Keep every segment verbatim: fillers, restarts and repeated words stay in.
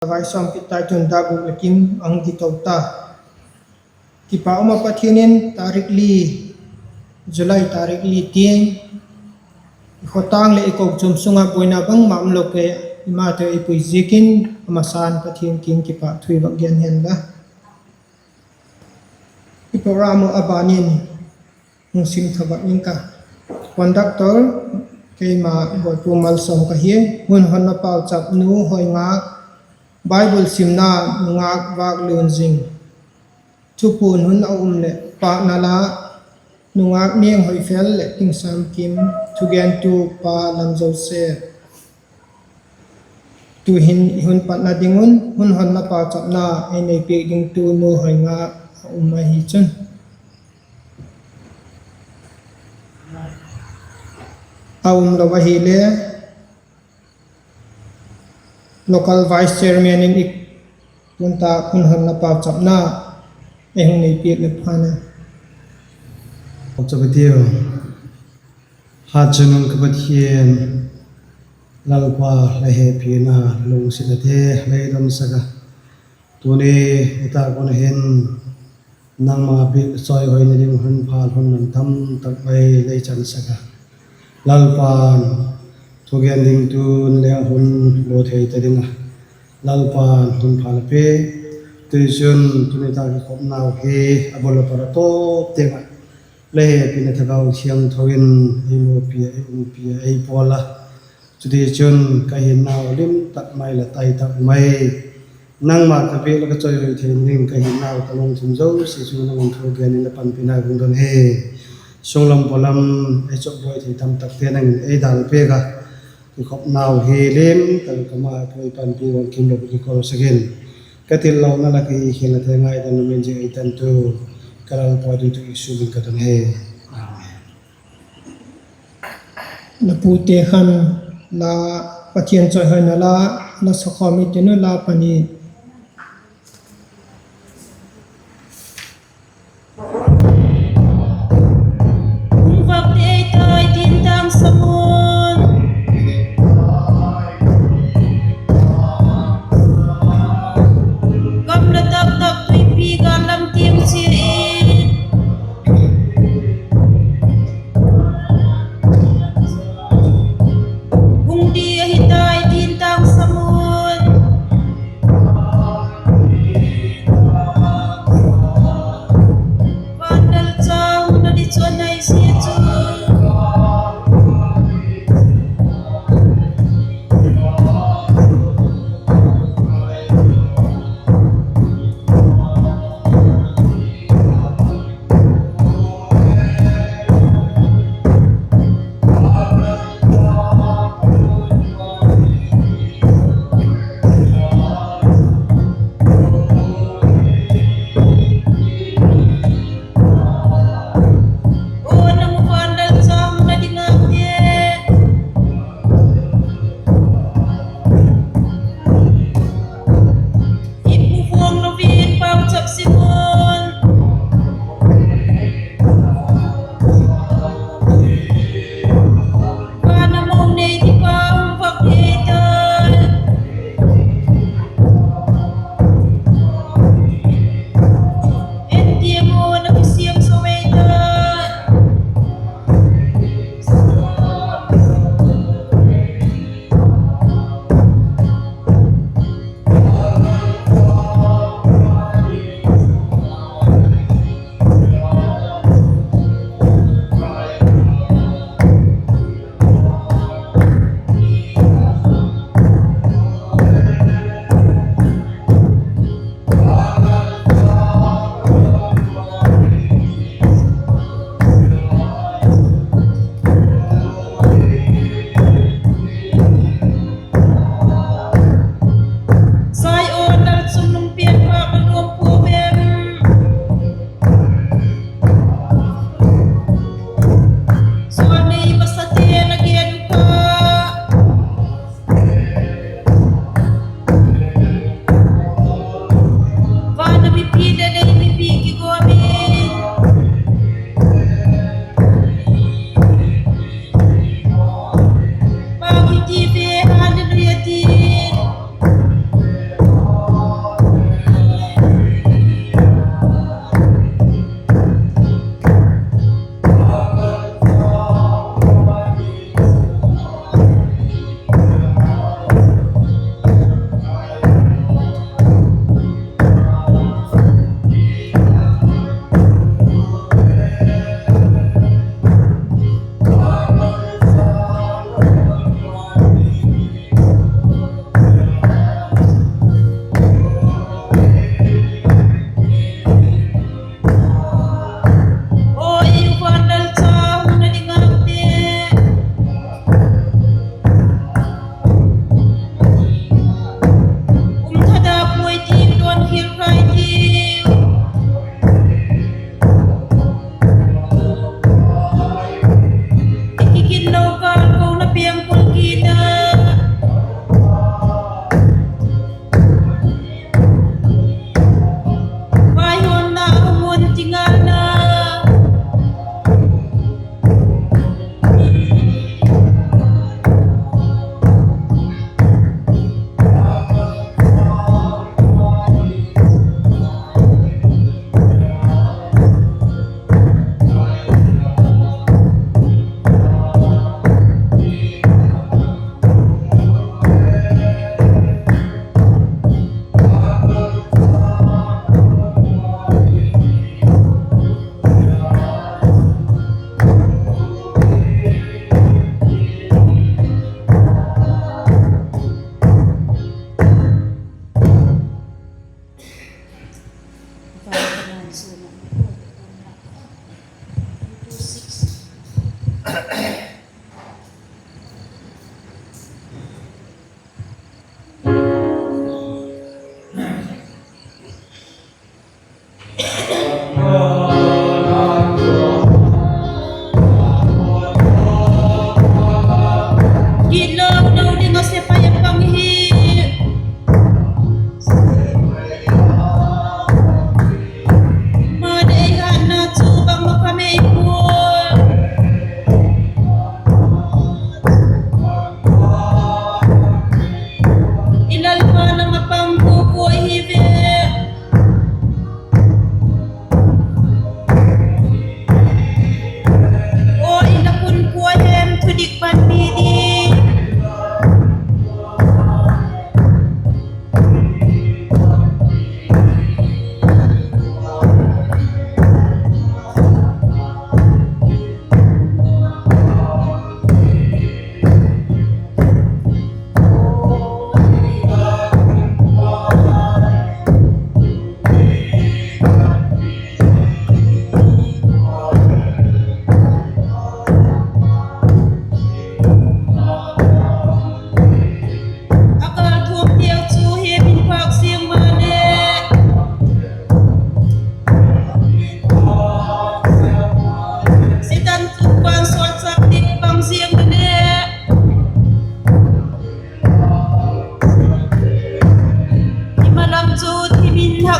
Vai sawm kit tai chun dâk guk leh kim a hung kito ta. Kipak um ah Pathian in tarik li, July tarik li tiang i khawtâng leh i kochuam sung ah buaina bangma umlo kei, eimate ei pui ziakin a masa'n Pathian kiang kipakthu i vak gen hen la. I program uh a ban in hung sim tha vak ing ka. Conductor, keima Boipu Malsawm ka hi. Hun honna pauchap: Nu Hoingâk, Bible simna: Nungâk Vâklun Zing. Thupuan: Hun a um leh pâkna la, Nungâk Nianghoifel leh Tingsâm Kim. Thugentu: Pa Lamjoseph. Tu'hin i hun patna ding un hun honna pauchapna ei neipiak dingtu Nu Hoingâk a um ahi chun, a umlo ahile, local vice chairman in i tun tak hun honna pauchapna ei hung neipiak leh phan a. Pauchap i tiu. Hatchungnung ka Pathian, Lalpa, la hepina, la lungsiatnate lei damsak a, tuni nitâk hun hin nangma biak chawihoina ding hun pha hun man tamtak mai lei chansak a, Lalpa'n thugen dingtu'n le a hun lo thei ta ding a, Lalpa'n hun pha la pe. Tichun tuni nitâk i khopnau hi a bul a par a tawp tiang ah la hepina Thagau Thiangtho in ei mupi a, ei umpi a, ei pawl a. Chutichun ka hinnau lim tak mai, la tai tak mai, nangma ka biak leh ka chawihoi theina ding ka hinnau ka lungthim zosia chung nang in thugen in la panpina hung don hi. Sunglam pawlam ei chawkbuai thei tamtakte nang in ei dâl piak a, i khopnau hi lim tak ka ma pui panpi bang kim lo ki kol sak in, ka tillona lak ah i khialnate ngaidam in zia ei tantu ka Lalpa doi tu Jesu min ka don hi. Amen. La pute khan la, Pathian chawihoina la, la sakhawm i tin u, la pani. Hung vak ti ei tai tin tâng samun, gamla tak tak tuipi gâl lam tiang chia in, hung di ahi tai tin tâng samun,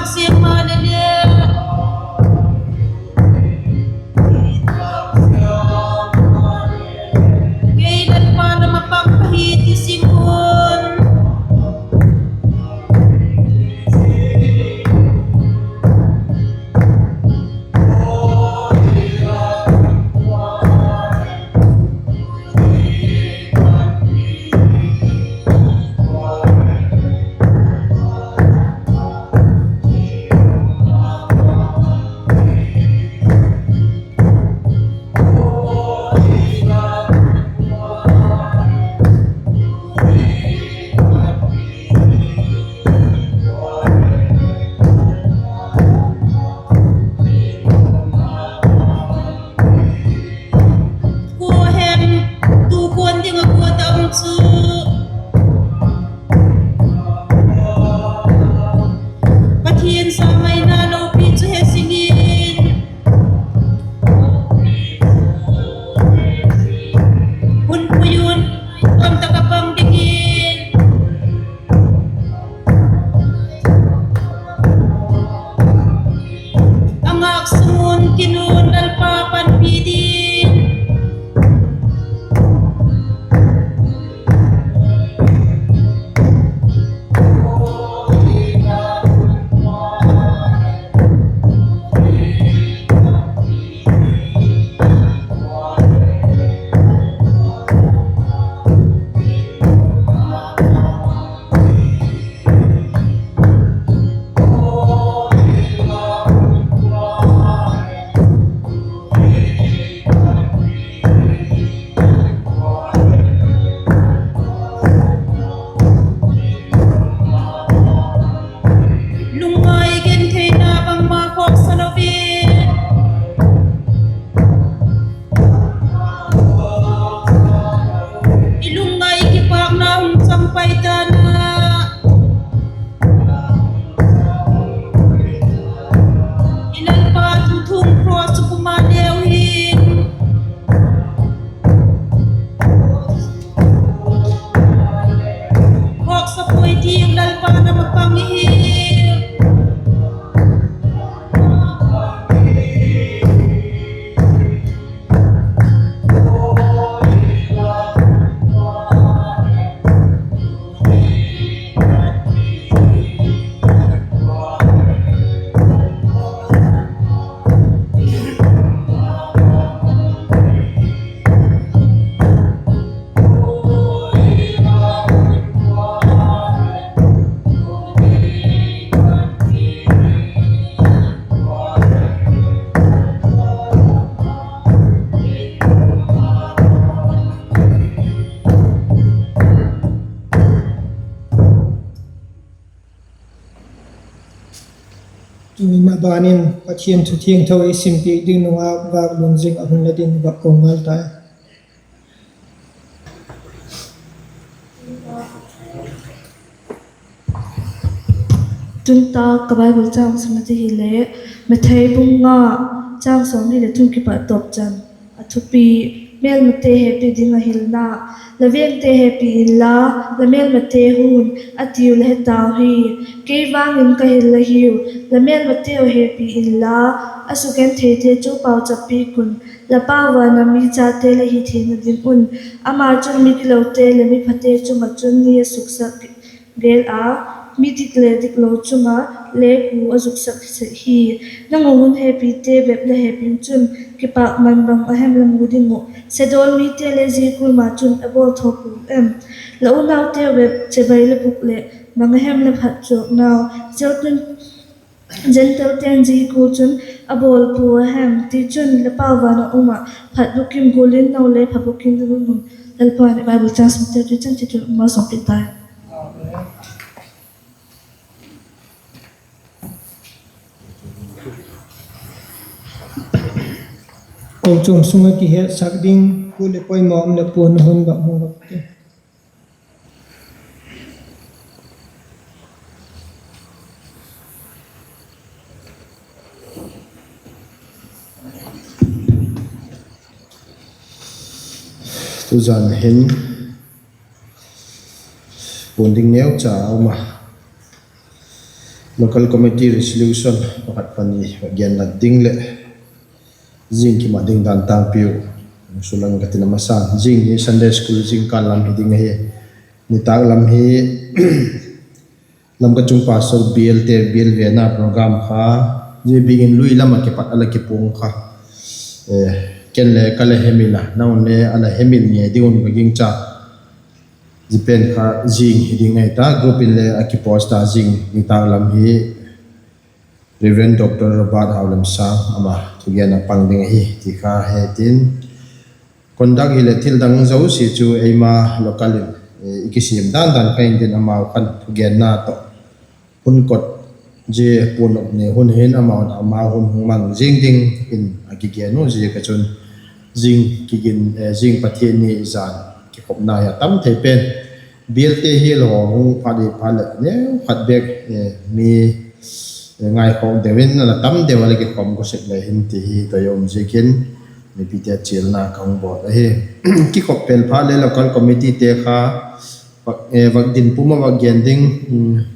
siam maleh le, kei Lalpa lam a pang ka hi ti sim un. Kua hem tu kuan ding a kua ta um chu? Pathian sa ngaina lopi chu he sing in, hun pui un, tam tak a pang dingin, a ngâk sung un, kin un, Lalpa panpi ding. Lungngai gentheina bangma khawksa lo in, i lungngai i kipâkna hung chang pai ta'n ah, i Lalpa thu thum cross chu puma leu hin, khawksa puai tiang Lalpa lam a pang i hi. Tuni maban in Pathian thu thiangtho i simpiak ding nung ah vâk lung zing a hun la ding vak ko ngal tai. Tun tak ka Bible châng sim a ti hile, Mathai bung nga, châng sawmli leh thum kipat tawp chan. A thupi: Mêlmate hepi ding a hilna. La vêngte hepi inla, la mêlmate hun, a tiu la he tau hi. Kei vang in ka hil la hiu, la mêlmateu hepi inla, a sugentheite chu pauchap piak un. La Pa van a mi chate la hi theina ding un. Ama chun migilote leh miphate chung ah chun ni a suksak gêl a, midik leh diklo chung ah le ku a zuksak sek hi. Nang uh hun hepite bep la hepin chun, kipâkman bang a hem la mu ding uh? Sedawn mite le zia gual ma chun a bawl tho puau em? La unauteu bep chibai la bûk leh, bang a hem la phatchuak nau? Gentilte'n zia gual chun a bawl puau a hem? Tichun, la Pa van a um ah phat bukim gual in nou le phat bukim ding un. Lalpa'n i Bible châng simte chu chan chitu ma sawmpi tai. Kochuam sung ah kihetsak ding, kul leh poimaw um leh puan hun bang hung bak te. Tuzan hin puan ding neucha a um a. Local committee resolution pakhat pani va gen lat ding leh zing kimat ding dan tângpiu sulang ka tin a masa. Zing hi Sunday school zingkal lam hi ding ahi. Nitâk lam hi Lamka chung pastor bialte bial vena program kha, zia biakin lui lam ah kipat a la kipuang kha, ken le ka la hemil a, nang le a la hemil ngei ding un ka gingcha. Zia pen kha zing hi ding ahi ta, group in le a kipost ta zing nitâk lam hi Reverend Doctor Robert Haulemsang ama thugen a pang ding ahi ti kha he tin, conduct hileh thil dang zosia chu eima local in i kisiam dan dan kha intin, amau khan thugenna tawh hun kot, zia puannop ni hun hin amau, amau hun hung mang zing ding in a kigen u ziak a chun, zing kigin, zing Pathian ni zan kikhopna hi a tam thei pen, bialte hi lo hung phat i phat leh neu khat bek mi ngaikhawk deu in a la tam deu a la kikhawm ka sek le hin ti hi doi a um ziakin, mipite chialna ka hung bawl ahi. Kikhop pel phat le local committeete kha vak din pum a vak gen ding,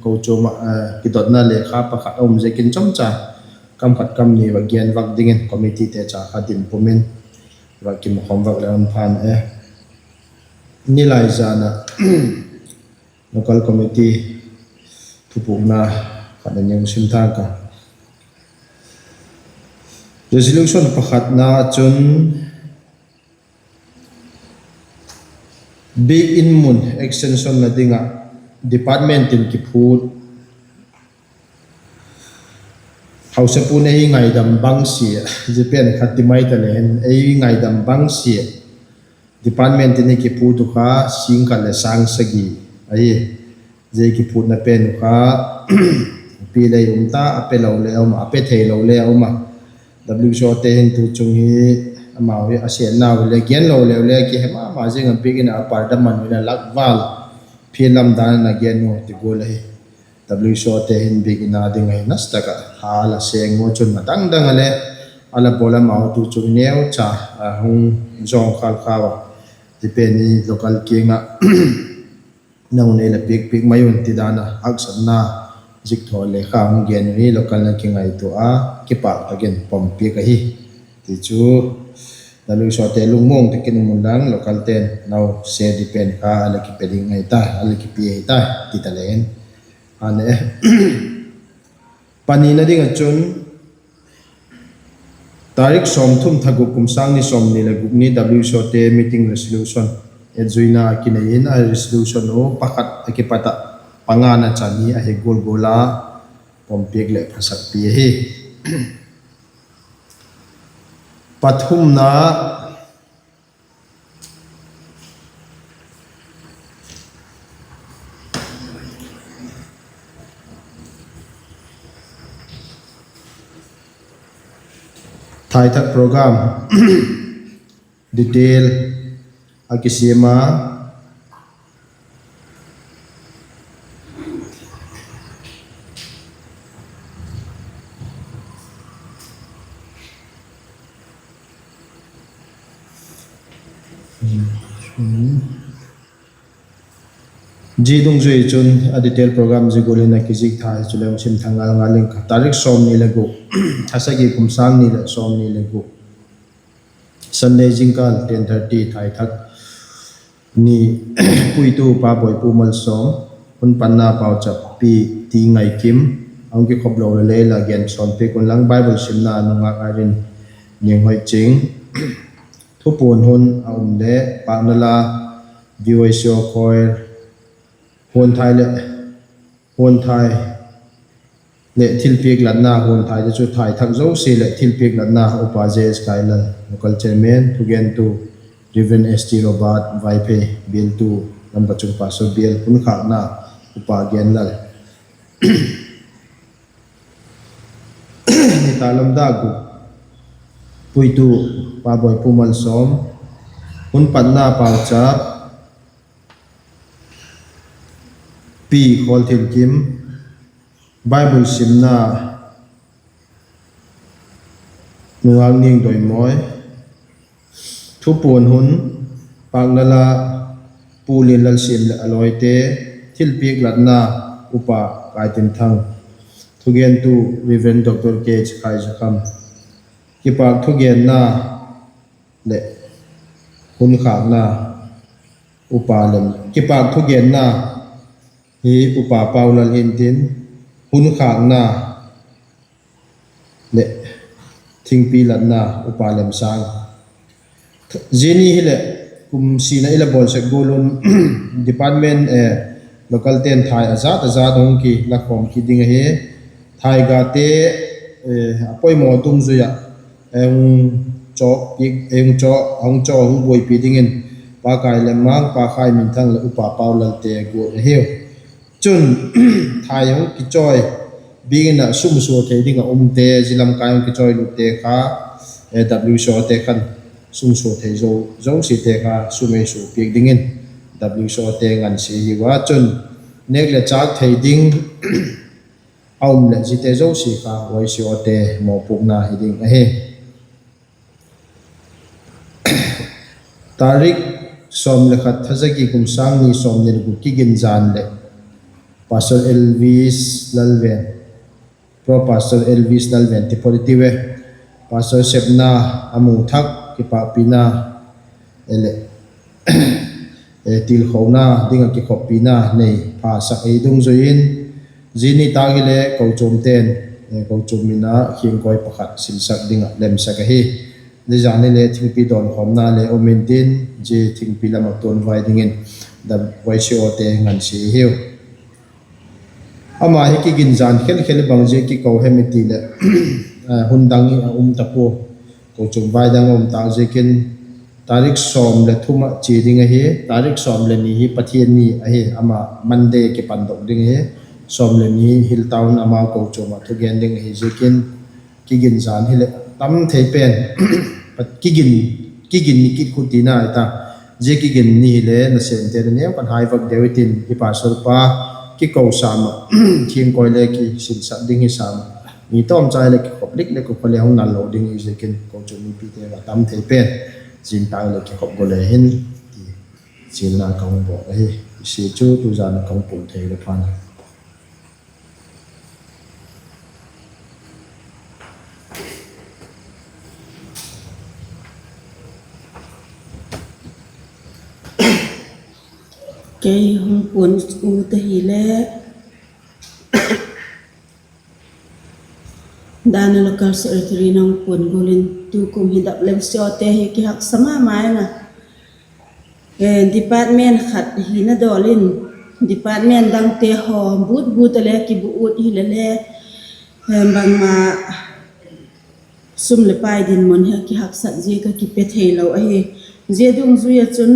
kochuam ah kidotna lekha pakhat a um ziakin chomcha kam khat kam ni vak gen vak dingin committeete cha kha din pum in vak kimukhawm vak le hun phan e. Nilai zan ah local committee thupukna khat a ni hung sim thang ka. Resolution pakhatna chun biakin mun extension na ding ah department in kiphut hausapu'n ei ngaidam bang sia, zia pen kha ti mai ta le hin ei ngaidam bang sia, department in ei kiphut uh kha sîng khat leh sâng sagi ahi. Zia kiphutna pen uh kha pi lei um ta, a pe lo le um a, a pe theilo le um a. WCOte hin tu chung hi amau hi a sêtnau hile gen lo leu le kihe ma ma zing a, biakin a parda man u in a lak val phial lam dan a na gen u ti gual ahi. WCOte hin biakin a ding ahi nasa tak ah ha la seng u chun a dang dang a le a la bawl, amau tu chung neucha a hung zawngkhal kha a, zia pen hi local kiang ah nang un ei la piak piak mai un ti dan a haksatna zikthaw lekha hung gen u hi local na kingaitua a, kipâk tak in pom piak ahi. Ti chu WCOte lungmuang tak in um unlang, localte'n nau se di pen kha a la kipe ding ahi ta, a la kipia ahi ta ti ta le in, a ne. Panina ding ah chun tarik sawmthum tha guk, kum sâng ni sawmni leh guk ni WCOte meeting resolution etzuina kinei in, a resolution uh pakhat a kipat ah pangana chan hi ahi gual gual a pom piak leh phasakpi ahi. Pathumna, thaithak program detail a kisiam a, zia dungzui chun a detail program zia gual in a kizik tha hi chule hung sim thang ngal ngal ing ka. Tarik sawmni leh guk, tha sagi, kum sâng ni leh sawmni leh guk, Sunday zingkal ten thirty, thaithak ni, puitu Pa Boipu Malsawm, hun panna pauchap Pi Ti Ngaikim, a hung kikhop lo le le la gen sawn piak unlang, Bible simna nungâk Irene Nianghoiching, thupuan hun a um le pâkna la, VOC Choir, huanthai leh, huanthai leh thilpiak latna, huanthai te chu thaithak zosia leh thilpiak latna Upa J S Kailal, local chairman, thugentu Reverend S T Robert Vaiphei, bialtu Lamka chung Pastor bial hun khâkna Upa Genlal. Nitâk lam dak guk, puitu Pa Boipu Malsawm, hun panna pauchap Pi Khawlthinkim, Bible simna nungâk Niangdoimoi, thupuan hun pâkna la Pu Lianlalsiam leh a lawite, thilpiak latna Upa Kaitinthang, Thugentu Reverend Doctor K H Khaizakham. Kipâk thugenna leh hun khâkna, upa lem, kipâk thugenna hi Upa Paulal hintin, hun khâkna leh thingpi latna Upa Lemsâng. Zia ni hileh kum sina i la bawl sek gual un department, local ten thai a zat a zat hung kila khawm kit ding ahi. Thaigate a poimaw dungzui ah hung chaw, hung chaw, hung buaipi dingin Pa Kailemmang, Pa Khaiminthang leh Upa Paulalte guat ahiu. Chun, thai hung kichawi biakin ah sum sua thei ding ah umte, zia lamkai hung kichawilutte kha, WCOte khan sum sua thei zo, zosiate kha sum ei sua piak dingin WCOte ngansia hiu a. Chun, nêk leh châk thei ding a um leh ziate zosia kha YCOte mawpuakna hi ding ahi. Tarik sawm le khat, tha zagi, kum sâng ni sawmni le guk, Kiginzan leh Pastor Elvis Lalven, Pro Pastor Elvis Lalven ti phot i tiu e. Pastor sepna a mu thak, kipâkpina leh tilkhona ding ah kikhoppina nei phasak ei dungzui in, zia nitâk hile kochuamte'n, kochuam min a khiangkawi pakhat silsak ding ah lemsak ahi. Zia zan hile thingpi dawnkhawmna le um intin, zia thingpi lam ah tuanvai dingin YCOte ngansia hiu. Ama hi Kiginzan khel khel bang zia kiko hem i ti leh, hun dang hi a um ta pua, kochuam vai dang a um tâk ziakin, tarik sawm le thum ah chia ding ahi. Tarik sawm le ni hi Pathian ni ahi, ama Monday kipandok ding ahi. Sawm le ni Hill Town amau kochuam ah thugen ding ahi ziakin, Kiginzan hileh tam thei pen, Kigin, Kigin ni kit khu tina i ta. Zia Kigin ni hile nasemte neu kan hai vak deu i tin, i pastor pa kiko sam ah, khiangkawi le kisilsak ding hi sam ah, mi tawmcha hileh kikhop lik le kukha le hung nal lo ding hi ziakin, kochuam mipite va tam thei pen, zintâk le kikhop go le hin, ti chialna ka hung bawl ahi. Zia chu tuzan a ka hung pung thei le phan a. Kei hung puan ut ahile, dan a local secretary in a hung puan gual in, tukum hi WCOte hi kihaksa ma ma ing a. Department khat hina dawl in, department dangte haw but but a le kibu ut hile le, bangma sum leh pai dinmun hi a kihaksat ziak a kipe theilo ahi. Zia dungzui ah chun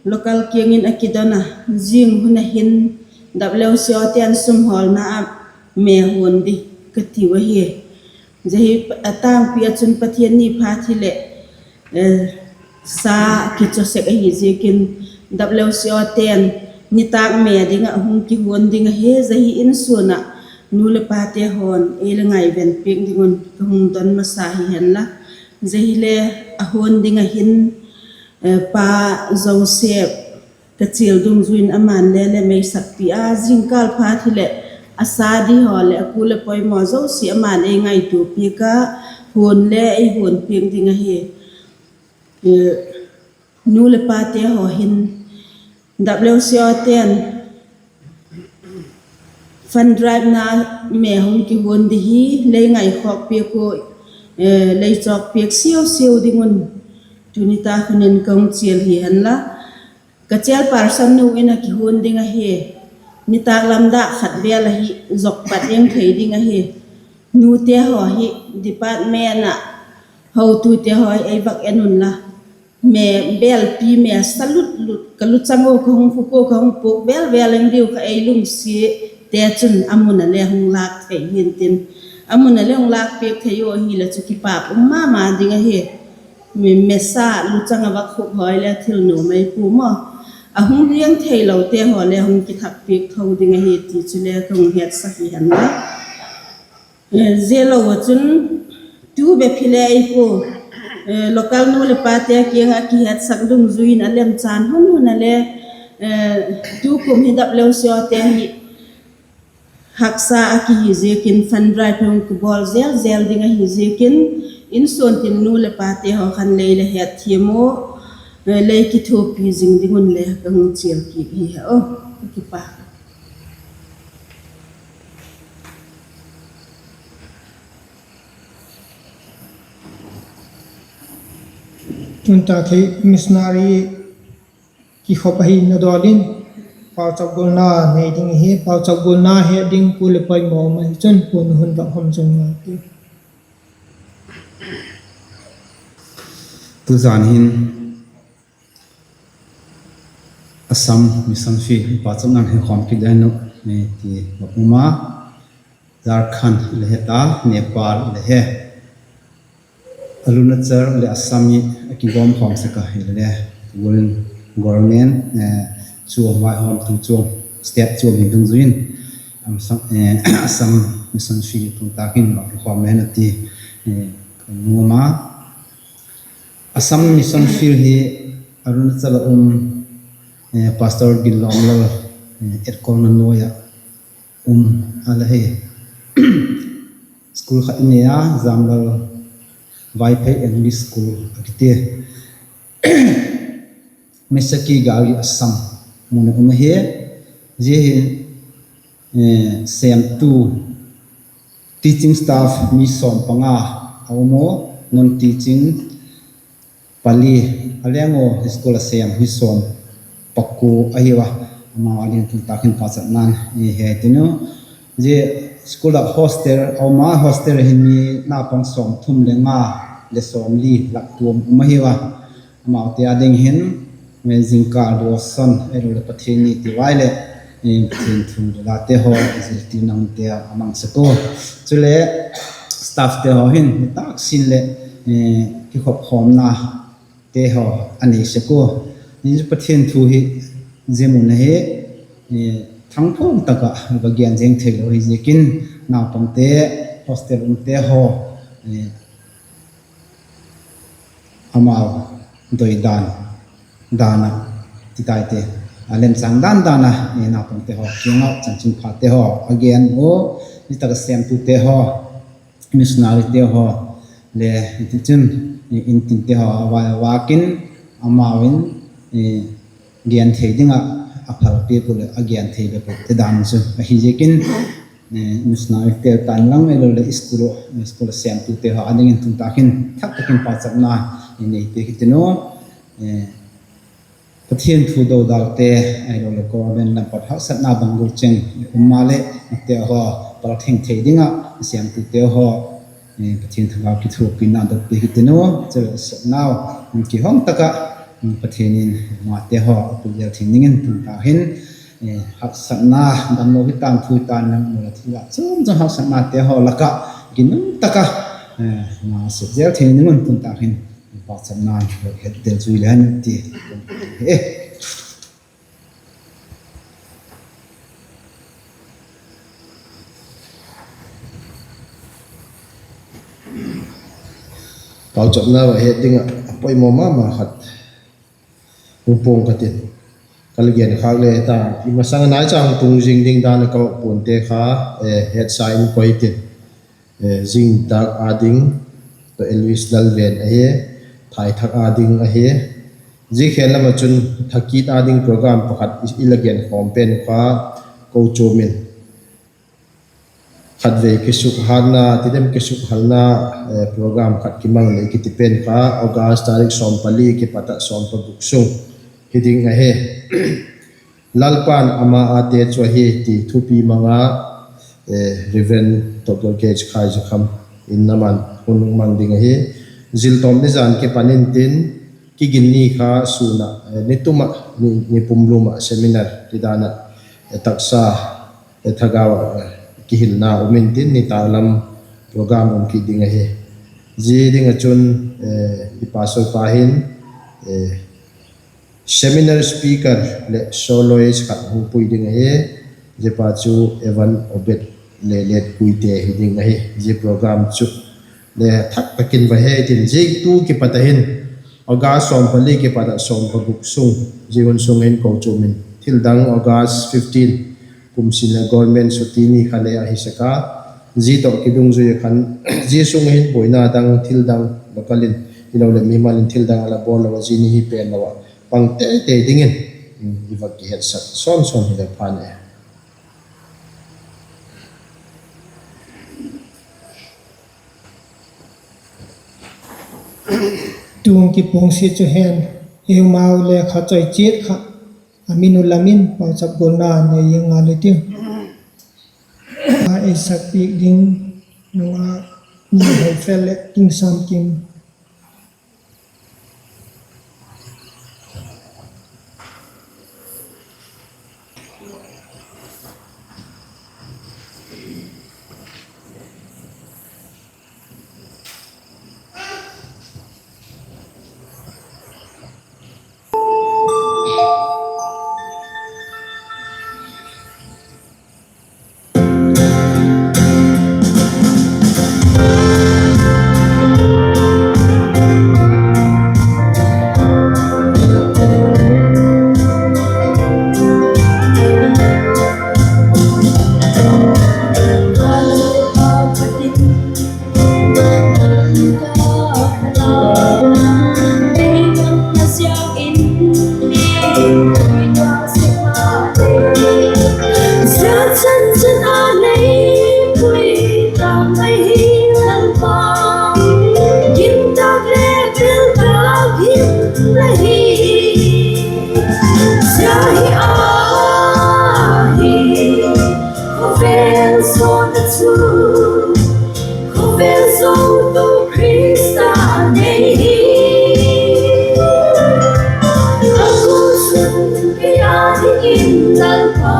local kiang in a kidon a, zing hun a hin WCOte'n sum hawlna ah me huan di ka tiu ahi. Zia hi a tângpi ah chun Pathian ni phat hileh, sa kichaw sek ahi ziakin, WCOte'n nitâk me ding ah hung kihuan ding ahi. Zia hi insuan ah nu leh pate haw'n ei la ngaiven piak ding un ka hung don masa hi hen la. Zia hile a huan ding ah hin, Pa Joseph ka chial dungzui in ama'n le le meisakpi a, zingkâl phat hileh a sa di haw leh a kul leh poimaw zosia ama'n ei ngaitua piak a, huan le ei huan piak ding ahi. Nu leh pate haw hin WCOte'n fund drive na me hung kihuan di hi lei ngaikhawk piak ua, lei chawk piak siau siau ding un tuni tak hun in ka hung chial hi hen la. Ka chairperson nu in a kihuan ding ahi. Nitâk lam dak khat vêl ahi, zok pat eng thei ding ahi. Nute haw hi department ah hotute haw hi ei vak en unla, me bêlpi me sa lut lut ka luchang ua ka hung khuk ua ka hung puak vêl vêl eng diu kha ei lungsiate chun a mun a le hung lâk thei hintin, a mun a le hung lâk piak thei u ahile chu kipâk um ma ma ding ahi. Me sa luchang a vak khuk haw le thil nuam ei pua maw, a hung liang theilote haw le hung kithak piak tho ding ahi ti chu le ka hung hetsak hi hen la. Zia lo ah chun tu bep hile ei pua, local nu leh pate kiang ah kihetsak dungzui in a lemchan hun hun a le, tukum hi WCOte hi haksa a kihi ziakin fund drive hung kibawl zel zel ding ahi ziakin, insuan tin nu leh pate haw khan lei la hetthiam u, lei kithuapi zing ding un le ka hung chial kit hi he aw. Ka kipâk. Tun tak hi missionary kikhop ahina dawl in pauchap gualna nei ding hi, pauchap gualna het ding pu leh poimaw um ahi chun pu'n hun vak hawm zong ngai ti. Tuzan hin Assam Mission Field hi pauchapna'n he khawm kit le nu ti vak um a, Jharkhand le he ta, Nepal le he, Arunachal leh Assam hi a kigawm khawm sek a, hile le, government chuam, vaihawmtu chuam, state chuam hi dungzui in Assam Mission Field tun tak in vak kikhawm le nu ti ka nuam a. Assam Mission Field hi Arunachal ah um, Pastor Ginlawmlal etkolna nuai ah um a la hi. School khat i nei a, Jamlal Vaiphei English School a kiti. Meshaki Gali Assam mun ah um ahi. Zia hi sêmtu, teaching staff mi sawm panga a um u, non teaching pali, a leng u school a sêm hi sawm pakua ahiu a, amau â ding tun tak in pauchapna'n he ti nu. Zia school ah hostel a um a, hostel hin mi naupang sawmthum le nga le sawmli lak tuam um ahiu a, amaute â ding hin zingkal devotion ahiloleh Pathian ni ti vai leh Pathian thu le late haw ziltirna hun te a mang sek ua. Chuleh staffte haw hin nitâk sin leh kikhop khawmnate haw a nei sek ua. Zia Pathian thu hi zia mun ahi, thangphung tak ah va gen zeng theilo hi ziakin, naupangte, hostel umte haw amau doi dan dan ah, ti tai te, a lemchâng dan dan ah naupangte haw kiang ah chanchinphate haw a gen u, zia tak ah sêmtute haw, missionaryte haw le, tichun intinte haw a vai a vâk in, amau in gen thei ding ah a phalpiak uh leh a gen thei bep uh te dan chu ahi ziakin, missionaryte tan lang ahiloleh school ah sêmtute haw â dingin tun tak in thak tak in pauchapna i nei piak hi ti nu. Pathian thu dodalte ahiloleh government lam pat haksatna banggu cheng i um maleh, nate haw pal theng thei ding ah sêmtute haw Pathian thagau kithuapina dot piak hi ti nu. Chuleh sepnau kihong tak ah Pathian in amate haw a pui zel thei dingin tun tak hin haksatna, damlo hi tan, thu hi tan, nang mu la thil ah chuam chuam haksatnate haw lak ah ginum tak ah sep zel thei ding un tun tak hin pauchapna het del zui le hen ti. Pauchapna va het ding ah a poimaw ma ma khat hung puang ka tin, ka la gen khâk le ta, i masang a naichang tung zing ding dan a ka puante kha hetsa in koi tin, zing tak â ding Doctor Elvis Lalven ahi, thaithak â ding ahi. Zia khel lam ah chun thakit â ding program pakhat i la gen khawm pen kha, kochuam in khatvei kisukhatna, tidem kisukhalna program khat kimang lei kiti pen kha August tarik sawm pali kipat ah sawm paguk sung hi ding ahi. Lalpa'n ama âte chu ahi ti thupi mang a, Reverend Doctor Gage Khaizakham in ama'n hun mang ding ahi. Ziltawm ni zan kipan intin, kigin ni kha sûn ah, ni tum ah, ni pumlum ah seminar ti dan ah, taksa, thagau ah kihilna um intin, nitâk lam program um kit ding ahi. Zia ding ah chun i pastor pa hin seminar speaker leh soloist khat hung pui ding ahi. Zia pa chu Evan Obed Lelet Kuite hi ding ahi. Zia program chu le thak tak in va he tin, zia tu kipat ah hin, August sawm pali kipat ah sawm paguk sung, zia hun sung in kochuam in thil dang August fifteen Kum sin leh government chuti ni kha le ahi sek a, zia tawh kidungzui a khan, zia sung hin buaina dang, thil dang local in, hiloleh mimal in thil dang a la bawl lo a, zia ni hi pen lo ah pang teitei dingin i va kihetsak sawn sawn hileh phan e. Tu'n kipuangsia chu hen, eimau lekha choi chiat kha a min u lam in pauchap gualna nei ngal u tiu. A ei sak piak ding nung a, Nihoi Fel leh King Sam Kim. Zia chan chan a lei pui tak mai hi Lalpa, gintak le tel tak hin la hi. Zia hi a hi, khawvel zawn a chu, khawvel zotu Khrista nei hi. A kul sun kei a dingin Lalpa,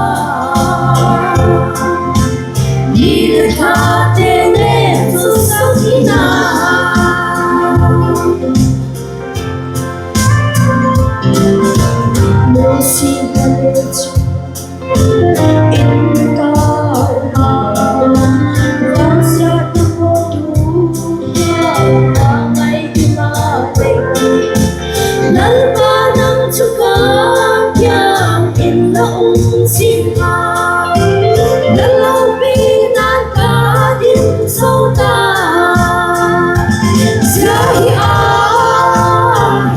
ni le thate le chu sak in a. Mosi na le chu in ka ma, vangsiatna pawtu ka mai i ma le, Lalpa nang chu ka kiang in la um zing a, la lopina'n ka dim zo ta. Zia hi a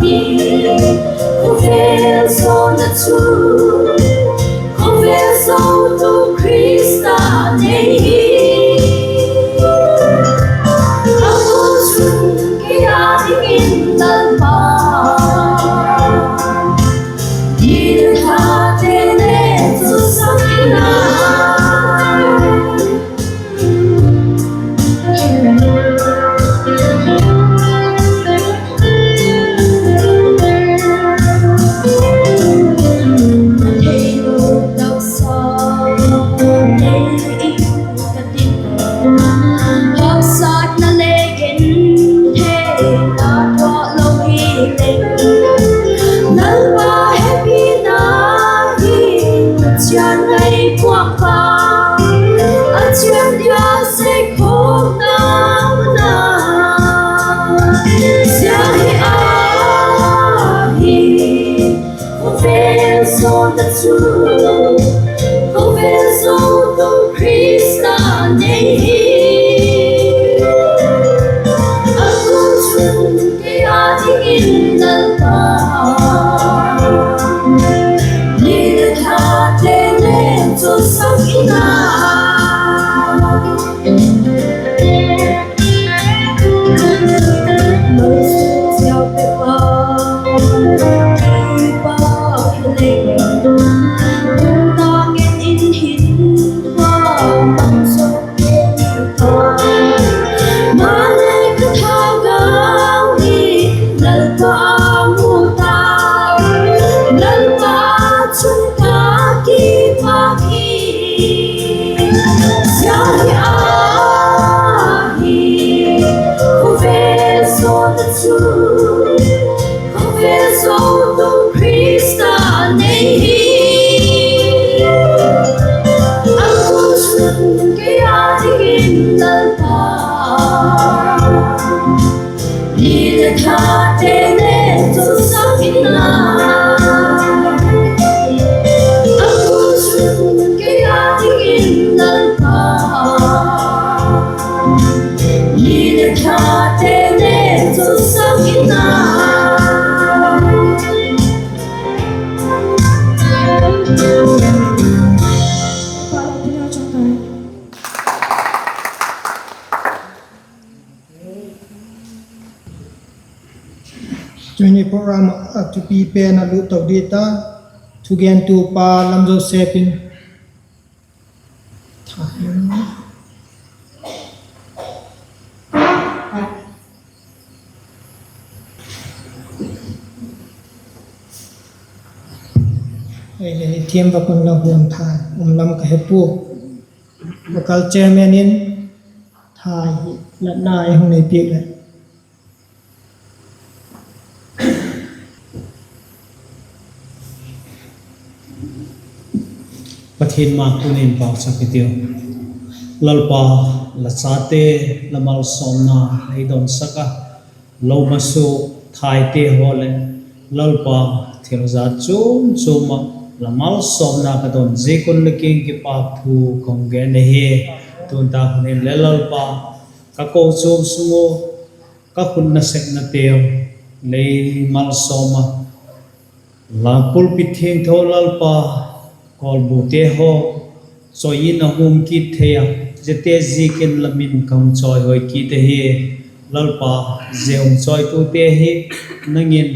hi, khawvel zawn a chu, khawvel zotu Khrista nei hi. A kul sun kei a dingin Lalpa, ni le thate le chu sak in a. Theilo taksa nei in ka tin, haksatna le gentheina tawh lo hi leng, Lalpa hepina hi Pathian ngaipuakpa, a chian dia sek khawkna na. Zia hi a hi, khawvel zawn a chu, khawvel zotu Khrista nei hi. A kul sun kei a dingin Lalpa, ni le thate le chu sak in a. Moses ziau pepa, kipa hileng, na ngen in hin pa, mang zo ta. Malei ka thagau hi Lalpa mu ta, Lalpa chung ka kipak hi. Zia hi a hi, khawvel zawn a chu, khawvel zotu Khrista nei hi. A kul sun kei a dingin Lalpa, ni le thate le chu sak in a. A kul sun kei a Tuni program ah a thupi pen a lut to di ta, thugentupa Lam Joseph in tha ei le hi thiam vak un la huan tha um lam ka he pua. Local chairman in tha hi latna ei hung nei piak leh. Pathian ma tuni'n pauchap i tiu. Lalpa, la chate la malsawmna lei donsak a, lo ma suk thaite haw leh Lalpa, thil zat chuam chuam ah la malsawmna ka don ziak un la kiang kipakthu ka hung gen ahi. Tun tak hun in le Lalpa, ka kochuam sung u, ka khut nasepnateu lei malsawm a, la pulpit thiangtho Lalpa, kawlbute haw chawi in a hum kit thei a, ziate ziakin la min ka hung chawihoi kit ahi. Lalpa, zia hung chawitute hi nang in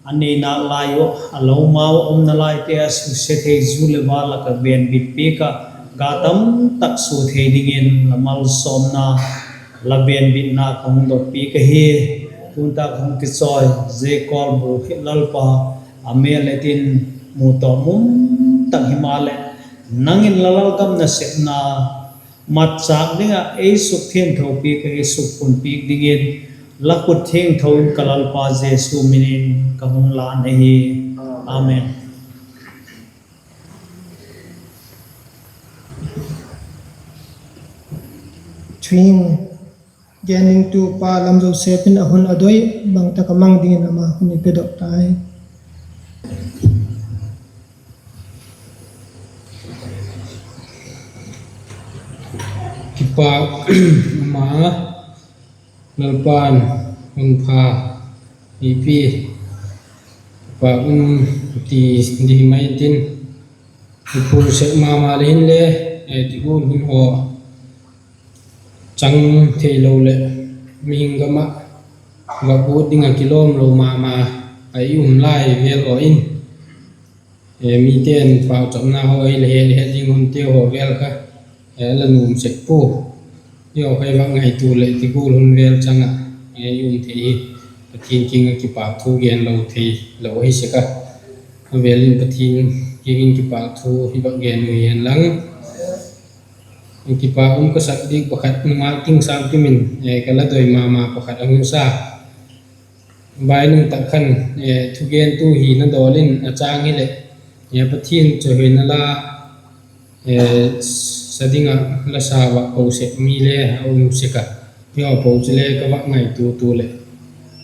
a nei nâk lai uh, a lo ma uh a umna laite a susia thei zu leh va lak ah venbit piak ah, ga tam tak sua thei dingin la malsawmna, la venbitna ka hung dot piak ahi. Tun tak hung kichawi zia kawlbu hi Lalpa, a mêl et in mu tawm um tak himaleh, nang in la lalgam nasepna matchâk ding ah ei sukthiangtho piak, ei sukpun piak dingin la khut thiangtho in ka Lalpa Jesu min in ka hung lân ahi. Amen. Thuhing gen dingtupa Lam Joseph in a hun a doi, bang tak a mang dingin ama hun i pedok tai. Kipâk ma, Lalpa'n hun pha ei pi, kipâk um ti di mai intin, i pul sek ma ma le hinle, ti gual hun haw chang theilo leh mihing gam ah va ut ding ah kilawm lo ma ma a i um lai vêl haw in, mite'n pauchapna haw ei le het het ding hunte haw vêl kha la nuam sek pua. Hi haw kha i va ngaitua leh ti gual hun vêl chang ah i um thei hi. Pathian kiang ah kipâk thu gen lo thei lo ahi sek a, a vêl in Pathian kiang in kipâk thu hi va gen u hi'n lang. Kipâk um ka sak dik pakhat nungâk Tingsângkim in ka la doi ma ma pakhat a hung sa. Vainung tak khan thugentu hina dawl in a châng hileh, Pathian chawihoina la sa ding ah la sa vak ko sek mi le a um sek a, hi haw po chule ka vak ngaitua tua leh,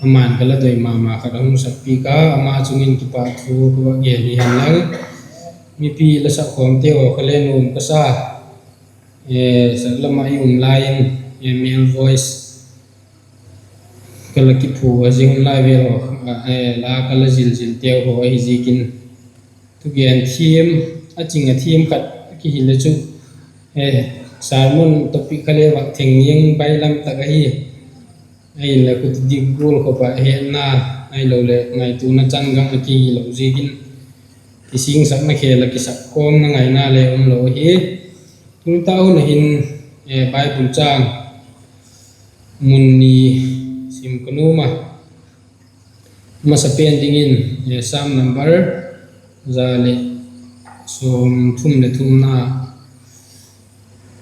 ama'n ka la doi ma ma khat a hung sakpiak a, ama chung in kipâk thu ka vak gen hi hen lang. Mipi la sakkhawmte haw kha le nuam ka sa, sak lam ah i um lai in, male voice ka la kiphu a zing lai vêl haw, la ka la zil zil teu haw ahi ziakin, thugen thiam, a ching a thiam khat a kihil le chu, sermon topic kha le vak theng niang bailam tak ahi. Ahinla khuti dik gual khop ah hetna, ahiloleh ngaituana chan gang a kihilo ziakin, kisingsakna khel ah kisak khawmna ngaina le um lo ahi. Tuni tak hun ah hin, Bible châng mun ni sim ka nuam a, masapen dingin, Sam number za leh sawmthum leh thumna,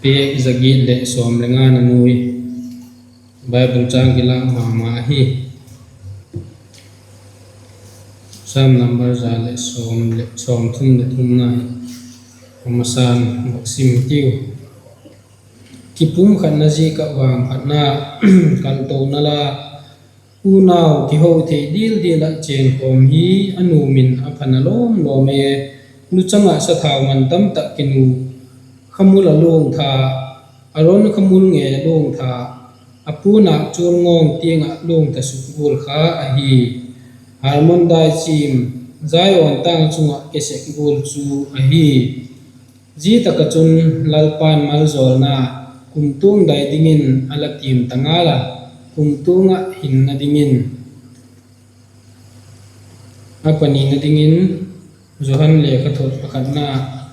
page za giat leh sawm leh ngana nuai, Bible châng kilâk ma ma ahi. Sam number za leh sawm leh sawmthum leh thumna hi a masa'n vak sim tiu. Kipumkhatna ziak ah vangphatna, kaltona la, unau kiho thei dil dil ah chênkhawm hi a nuam in a pha na lawm lawm e. Luchang ah sathau man tam tak kinu, khamul a luang tha, Aron khamul ngei a luang tha, a puanâk chual ngawng tiang ah luang tha suk gual kha ahi. Harmon dai chim, Zion tâng chung ah ke sek gual chu ahi. Zia tak ah chun Lalpa'n maljawlna, kumtuang dai dingin a la tiam ta ngal a, kumtuang ah hinna dingin A panina dingin Johan lekhathot pakhatna,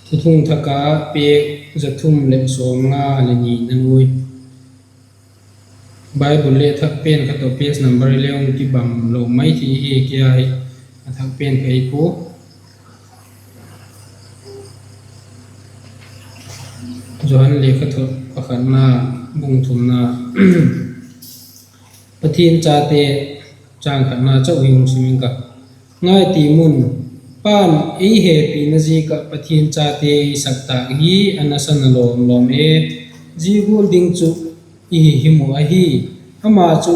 Thuthung Thak a page za thum leh sawmnga leh ni na nuai. Bible le thak pen kha tawh page number i le hung kibang lo mai thei hi, kei a hi a thak pen kha hi pua. Johan lekhathot pakhatna, bung thumna, Pathian chate, châng khatna chau hi hung sim ing ka. Ngai ti mun, Pa'n ei hepina ziak ah Pathian chate ei sak tâk hi a nasa na lawm lawm e. Zia gual ding chu i hi him uh ahi. Ama chu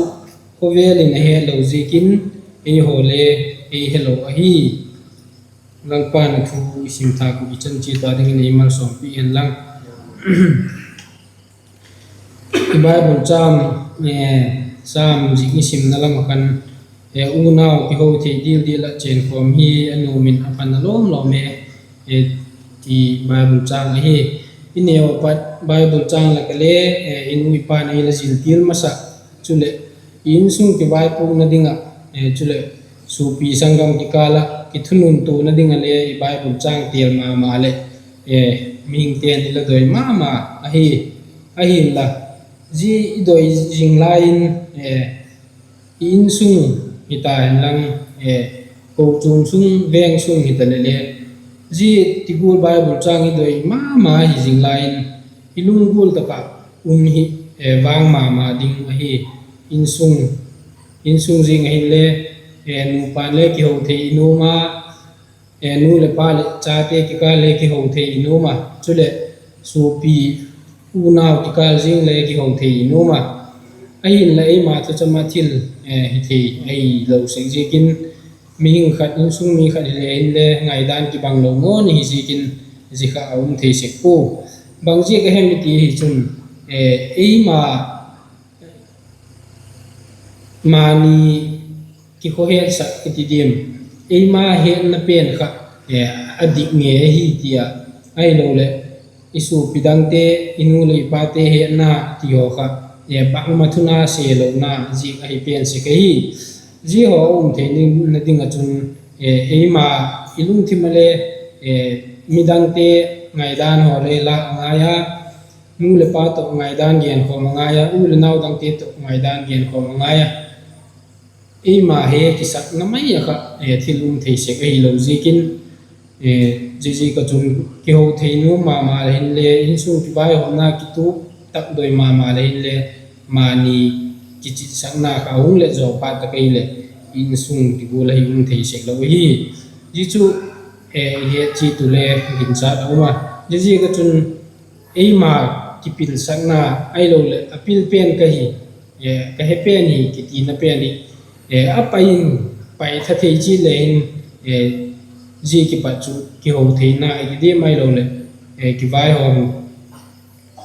khawvel in a het lo ziakin, eihaw le ei helo ahi. Lalpa'n a thu i sim thâk uh i chan chiat a dingin ei malsawmpi hen lang. I Bible châng, Sam zik i simna lam ah khan, unau kiho thei dil dil ah chênkhawm hi a nuam in a pha na lawm lawm e, ti Bible châng ahi. I neu ah pat Bible châng lak ah le, i nu i pa'n ei la ziltil masa, chuleh i insung kivaipuakna ding ah, chuleh suapi sanggam kikâl ah kithununtuana ding ah le i Bible châng têl ma ma leh mihingte'n i la doi ma ma ahi. Ahinla, zia i doi zing lai in, i insung hita henlang, kochuam sung, veng sung hita leh le, zia ti gual Bible châng i doi ma ma hi zing lai in, i lunggual tak ah um hi vang ma ma ding ahi. Insung zing ahinle, nupa'n le kiho thei i nuam a, nu leh pa leh chate kikâl le kiho thei i nuam a, chuleh suapi unau kikâl zing le kiho thei i nuam a. Ahinla eima thucham ah thil hi thei ahilo sek ziakin, mihing khat, insung mi khat hile hinle ngaidan kibang lo nawn hi ziakin, zia kha a um thei sek pua. Bang ziak a hem i ti hi chun, eima mani kikhawhetsak i ti diam, eima hetna pen kha a dik ngei ahi ti a, ahiloleh i suapi dangte, i nu leh i pate hetna ti haw kha bangma thuna se lona ziak ahi pen sek ahi. Zia haw a um theina ding ah chun, eima i lungthim ah le midangte ngaidan haw le lâk a ngai a, nu leh pa tawh ngaidan genkhawm a ngai a, u leh nau dangte tawh ngaidan genkhawm a ngai a, eima he kisakna mai ah kha thil um thei sek ahilo ziakin, ziaziak ah chun kiho thei nuam ma ma le hinle, insung kivaihawmna kitup tak doi ma ma le hinle, mani kichitsakna kha a hung let zaw phat tak ahileh, insung ti gual ahi um thei sek lo ahi. Zia chu i het chiat uh le ginchâk a um a. Ziaziak ah chun eima kipilsakna ahiloleh a pil pen ka hi, ka he pen hi kitina pen hi, a pai in, pai tha thei chiat le hin, zia kipat chu kiho theina i ti diam ahiloleh, kivaihawm,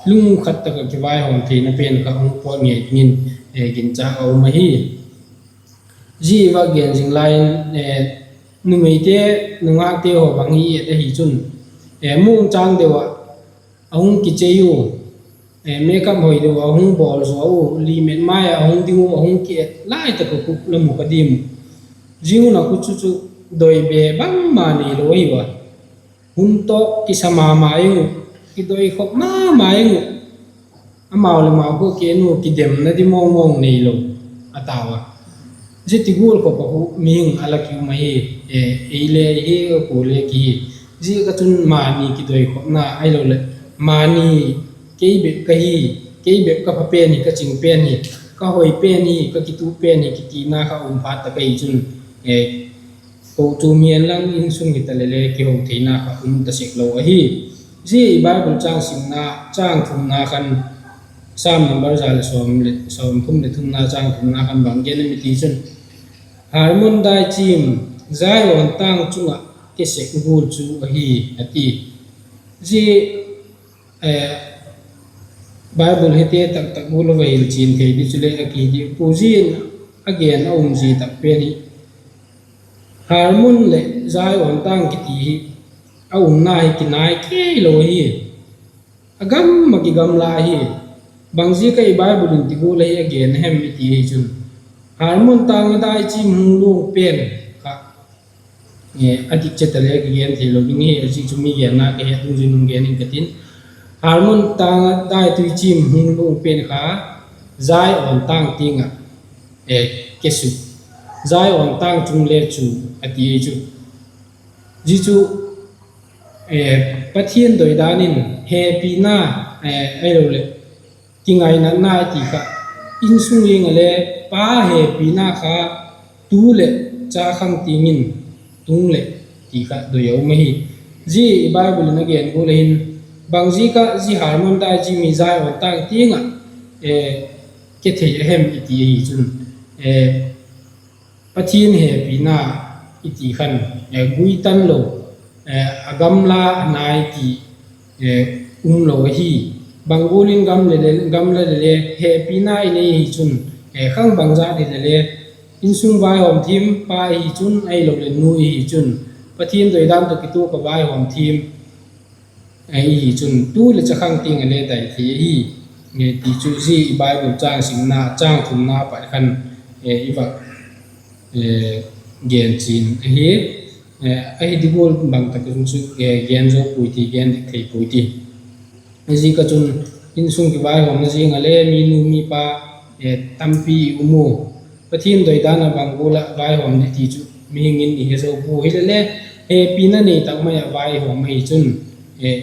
lungkhat tak ah kivaihawm theina pen kha hung pawt ngei dingin ginchâk a um ahi. Zia i va gen zing lai in, numeite, nungâkte haw bang i et ahi chun, muangchâng deu ah a hung kichei u, makeup hoi deu ah a hung bawl zaw u, limit mai ah a hung ding u, a hung ki et lai tak ah khu la mu ka diam uh. Zia hun ah khu chu chu doi be bangma neilo ahiu a, hun tawh kisa ma ma ing uh, kidoi khop ma ma ing uh, amau leh amau khu kenu kidemna di mawngmawng neilo a tau a. Zia ti gual khop ah khu mihing a la ki um ahi, ei le hi, a kuale ki hi. Zia ka chun mani kidoi khopna ahiloleh, mani kei bep ka hi, kei bep ka pha pen hi, ka ching pen hi, ka hoi pen hi, ka kitup pen hi kitina kha um phat tak ahi chun, kochuam hi hen lang, insung hita leh le kiho theina kha um ta sek lo ahi. Zia i Bible châng simna, châng thumna khan, Sam number za leh sawm leh, sawmthum leh thumna châng thumna khan bang gen em i ti chun, Hermon daichim, Zion tâng chung ah kisek gual chu ahi, a ti. Zia Bible hete taktak gual a va hilchian thei di chule a ki di pua zia'n, a gen a um zia tak pen hi, Hermon leh Zion tâng kiti hi a umna hi kinai kei lo ahi. A gam ah kigamla ahi. Bang ziak a i Bible in ti gual ahi a gen a hem i ti hi chun, Hermon tâng a daichim hung luang pen, A dik chet a le kigen theilo ding hi, a zik chu mi genna ka het dungzui in hung gen ing ka tin. Hermon tâng ah daitui chim hung lung pen kha, Zion tâng tiang ah kesuk, Zion tâng chung le chu, a ti chu. Zia chu Pathian doidan in hepina, ahiloleh kingainatna i ti kha, insung ing ah le pa hepina kha tu leh cha khang tiang in tung leh ti kha doi a um ahi. Zia i Bible in a gen gual a hin, bangziak ah zia Hermon dai chim hi Zion tâng tiang ah kethei a hem i ti ahi chun, Pathian hepina i ti khan, gui tan lo, a gamla a nai ti um lo ahi. Bang gual in gam le, gamla le le hepina i nei hi chun, khang bangzat hile le, insung vaihawm thiam pa i hi chun, ahiloleh nu i hi chun, Pathian doidan tawh kituak a vaihawm thiam i hi chun tu leh cha khang tiang a le dai thei ahi, ti chu zia i Bible châng simna, châng thumna a pat khan i va gen chian ahi. Ahi di gual bang tak in chu gen zo puai ti, gen dik thei puai ti. Ziak ah chun insung kivaihawmna ziang ah le mi nu mi pa tampi i um u. Pathian doidan ah bang gual ah vaihawm di ti chu mihing in i he zo pua hile le, hepina nei tak mai ah vaihawm ahi chun,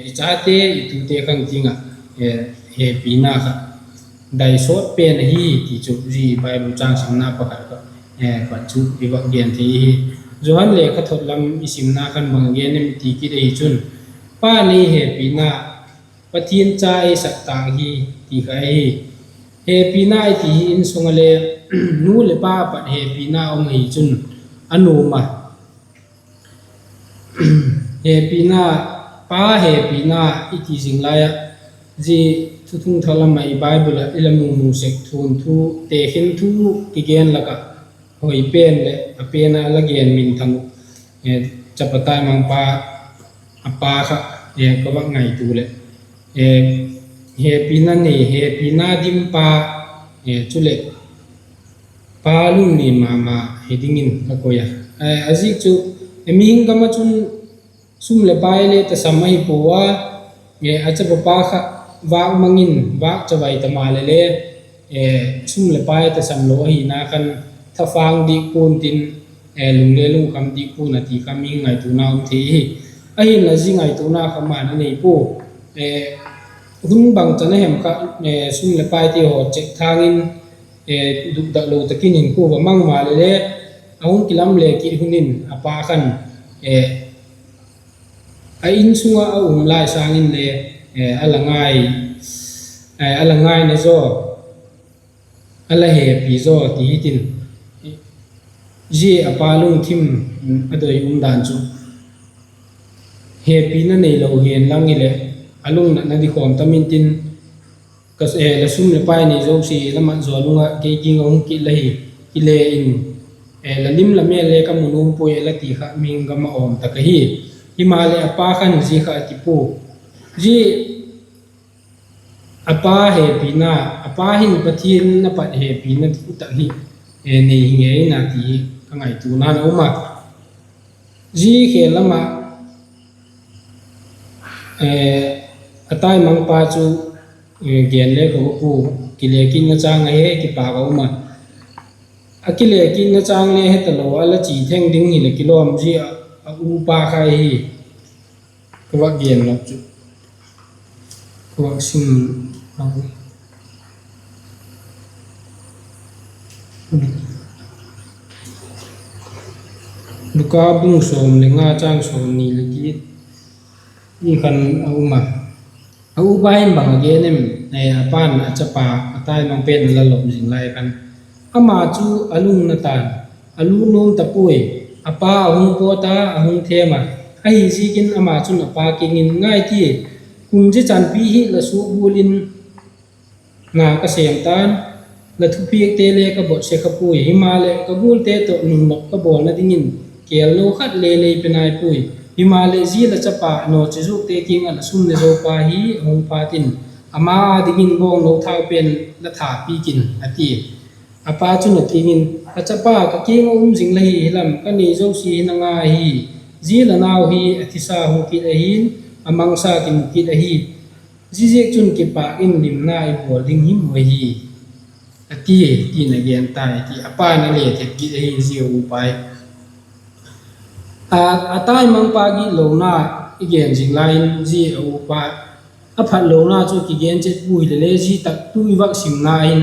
i chate, i tute khang tiang ah hepina kha dai sawt pen ahi ti chu zia Bible châng simna pakhat kha, pat chu i va gen thei hi. Johan lekhathot lam i simna khan bang a gen em i ti kit ahi chun, pa nei hepina Pathian cha ei sak tâng hi, ti kha ahi. Hepina i ti hi insung ah le nu leh pa pat hepina um ahi chun a nuam a. Hepina, pa hepina i ti zing lai ah, zia Thuthung Thak lam ah i Bible ah i la mu mu sek thuanthu, tekhin thu kigen lak ah hoi pen leh a pen a la gen minthang uh, chapa taimangpa, a pa kha ka va ngaitua leh, hepina nei, hepina dim pa, chuleh pa lungnei ma ma hi dingin ka koi a. A ziak chu mihing gam ah chun sum leh pai le tasam ahi pua a, a chapa pa kha vâk mang in vâk chavai ta maleh le, sum leh pai tasam lo ahina khan thafâng dik pua'n tin, lung le lungkham dik pua'n a ti kha mihing ngaituana um thei hi. Ahinla zia ngaituana kha man a nei pua. Hun bangchan a hem kha, sum leh paite haw chek thâng in, dukdak lo tak in hinkhua va mang maleh le, a hung kilam le kit hun in a pa khan, a insung ah a um lai sâng in le, a la ngaina zaw, a la hepi zaw ti hitin, zia a pa lungthim a doi um dan chu, hepina neilo hen lang hileh, a lungnatna di khawm tam intin, la sum leh pai nei zosia la mat zaw nung ah kei kiang ah hung kit la hi, kile in, la lim la mêl le ka mu nuam puai a la ti kha mihing gam ah awm tak ahi. Himaleh a pa khan zia kha a ti pua. Zia a pa hepina, a pa hin Pathian a pat hepina tak hi nei hi ngeina ti hi ka ngaituana'n a um a. Zia khel lam ah, a taimangpa chu gen le ka va pua, kilekitna châng ahi, kipâk a um a. A kilekitna châng le he talo a, la chi theng ding hileh kilawm zia a upa kha ahi. Ka va gen lak chu, ka va sim, Luka bung sawm leh nga châng sawmni leh giat, i khan a um a. A upa hin bang a gen em? A pa'n a chapa a taimang pen a la lop zing lai khan, ama chu a lungna ta'n, a lût nuam ta puai. A pa a hung pawt a, a hung thêm a, ahiziakin ama chun a pa kiang in, Ngai tia, kum zia chanpi hi la suak gual in na ka sêm ta'n, la thupiakte le ka bot se kha puai; himaleh, ka gualte tawh nungnop ka bawlna dingin kêlno khat le lei pe nai puai. Himaleh, zia la chapa nawchizuakte kiang ah la sum ne zopa hi a hung phat in, ama â dingin bawngno thau pen la tha piak in, a tia. A pa chun a kiang in, Ka chapa, ka kiang ah um zing la hi hilam, ka nei zosia hi na nga ahi. Zia la nau hi a thisa hung kit ahi'n, a mangsa kimu kit ahi. Ziaziakchun kipâk in limna i bawl ding him uh ahi, a ti, ti'n a gen tai ti a pa'n a le thep kit ahi zia upa hi. A, a taimangpa gitlona i gen zing lai in zia a upa a phatlona chu kigen chet pua hile le zia tak tu i vak simna hin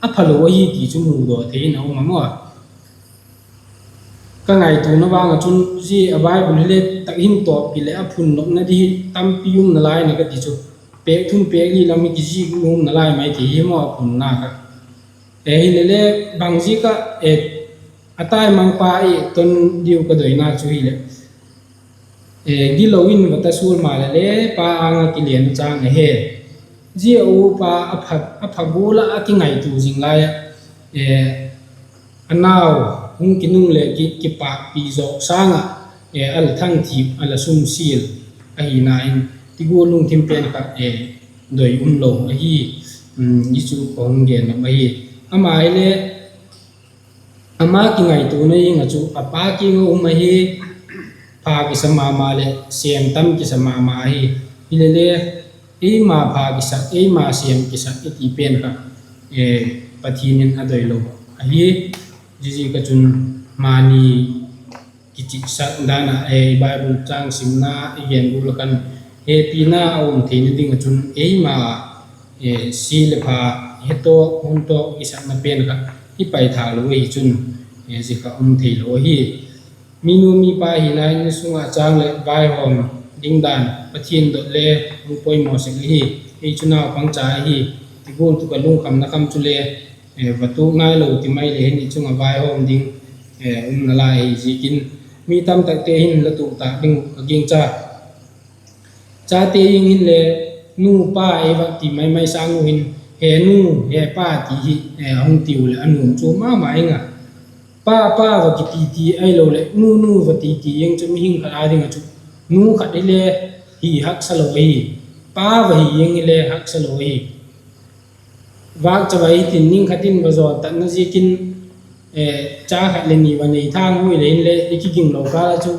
a phalo ahi ti chu mudaw thei in a um a maw. Ka ngaituana vang ah chun zia a Bible hile tak hin tawp ki leh a phun nopna di hi tampi um nalai na ka ti chu, pêk thum pêk li lam hi kizik nuam nalai mai thei hi maw a phunna kha. Hile le bang ziak ah a taimangpa i ton diu ka doina chu hileh, gilo in va ta sual maleh le pa âng ah kilen a chang a he. Zia upa a pha gual ah a kingaitua zing lai ah, a nau hung kinung leh kipâkpi zawk sâng ah a la thangthip a la sumsial ahina in ti gual lungthim pen kha doi um lo ahi. Zia chu ka hung gen nop ahi. Ama hile ama kingaituana ing ah chu a pa kiang ah um ahi. Pha kisa ma ma leh sêm tam kisa ma ma ahi. Hile le eima pha kisak, eima sêm kisak i ti pen kha Pathian in a doi lo ahi. Ziaziak ah chun mani kichihsak dan ah i Bible châng simna i gen gual ah khan hepina a um theina ding ah chun eima si leh pha, he tawk hun tawk i sakna pen kha i paithâk lo ahi chun zia kha um theilo ahi. Minu mipa hina in sung ah châng leh vaihawm ding dan Pathian dot le hung poimaw sek ahi. Ei chu naupangcha ahi, ti gual tu ka lungkhamna kham chule va tuak ngailo ti mai le hin i chung ah vaihawm ding um nalai ahi ziakin, mi tamtakte hin la tuak tâk ding uh ka gingcha. Chate ing hinle nu pa ei vak ti mai mai sâng u hin, he nu, he pa ti hi a hung tiu leh a nuam chu ma ma ing a. Pa, pa va kiti ti ahiloleh nu, nu va ti ti ing chu mihing khat â ding ah chu nu khat hile hi haksa lo ahi. Pa va hi ing hile haksa lo ahi. Vâkcha va hi tin ning khat in va zawn tatna ziakin cha khat leh ni va nei thang ui le inle i kiginglo kâl ah chu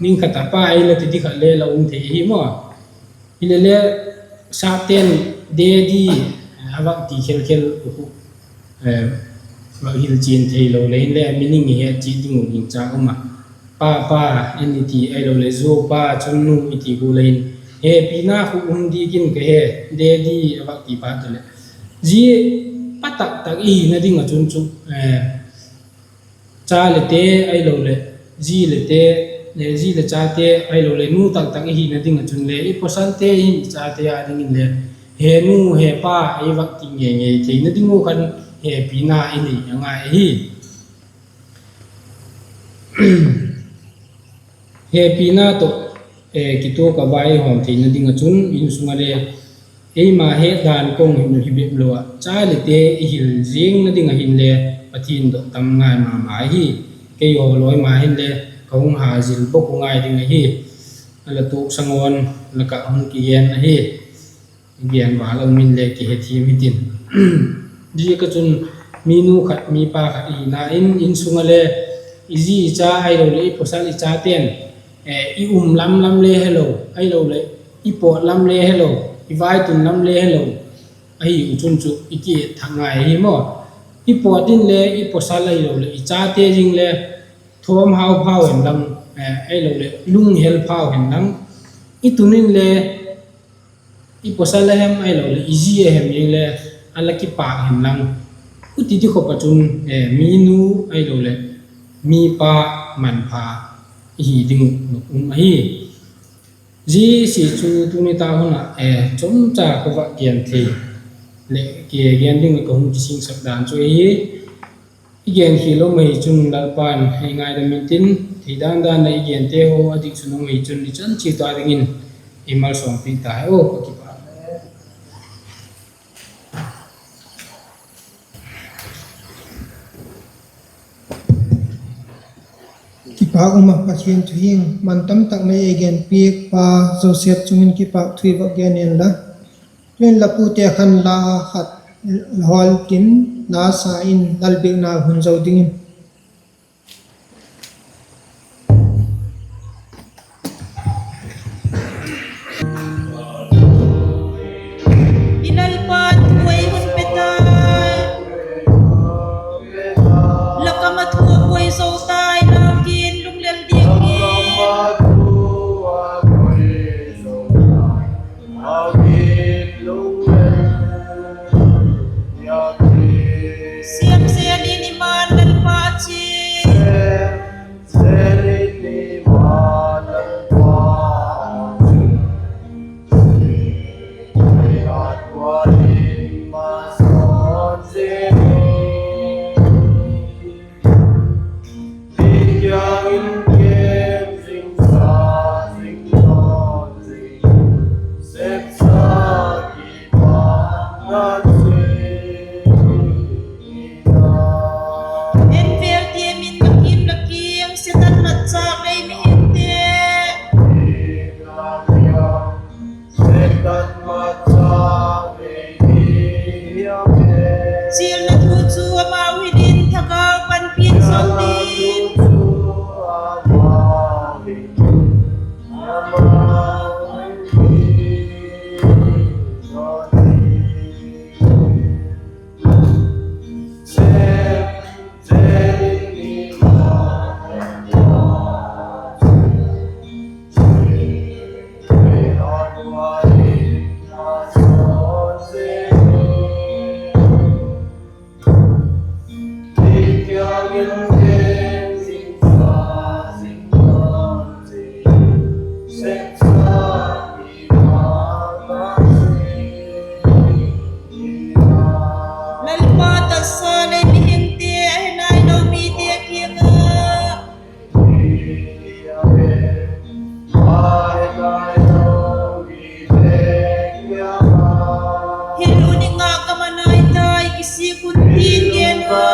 ning khat a pa ei la ti di khat le la um thei ahi maw. Hilele sapte'n daddy a vak ti khel khel u khu, vak hil chian theilo le inle a meaning i het chiat ding uh gingcha um a. Pa, pa in i ti ahiloleh zuau pa chun nu i ti gual le in, hepina khu um diak in ka he, daddy a vak ti phat leh, zia pa tak tak i hina ding ah chun chu cha lete ahiloleh zi lete, zi leh chate ahiloleh nu tak tak i hina ding ah chun le i pawsalte hin i chate â dingin le he nu he pa ei vak ti ngei ngei theina ding uh khan hepina i nei a ngai ahi. Hepina tawh kituak a vaihawm theina ding ah chun insung ah le eima het dan kong hin hi bep lo ah cha lete i hil ziangna ding ah hinle Pathian dot tam ngai ma ma ahi. Keihaw lawi ma hinle ka hung ha zil bawk u ngai ding ahi. A la tuak sangawn lak ah hung kigen ahi. Gen val a um inle kihethiam hitin. Ziak ah chun minu khat mipa khat i hina in insung ah le i zi i cha ahiloleh i pawsal i chate'n i um lam lam le helo ahiloleh i pawt lam le helo, i vaitun lam le helo ahi u chun chu i kiet thak ngai ahi maw. I pawt inle i pawsal ahiloleh i chate zing le thawm hau phau hen lang, ahiloleh lunghel phau hen lang, i tun inle i pawsal a hem ahiloleh i zi a hem inle a la kipâk hen lang, huti di khop ah chun minu ahiloleh mipa manpha i hi ding uh um ahi. Zia sia chu tuni ta hun ah chomcha ka vak gen thei leh kigen ding ah ka hung kisingsak dan chu ahi. I gen khial lo mai chun Lalpa'n ei ngaidam intin, thei dan dan ah i gente haw a dik sun lo mai chun i chan chiat a dingin ei malsawmpi ta hen aw. Ka kipâk Kipâk um a, Pathian thu hing man tam tak nei ei gen piak pa Joseph chung in kipâk thu i vak gen inla, tuin la pute khan la khat la hawl tin, la sa in Lal biakna hun zo dingin. Chialna thu chu amau hiding thagau panpi in sawm ding. Lalpa, taksa leh mihingte, a hinai lo mite kiang ah, hi lu ding ah ka manai tai, kisik un tin gen a.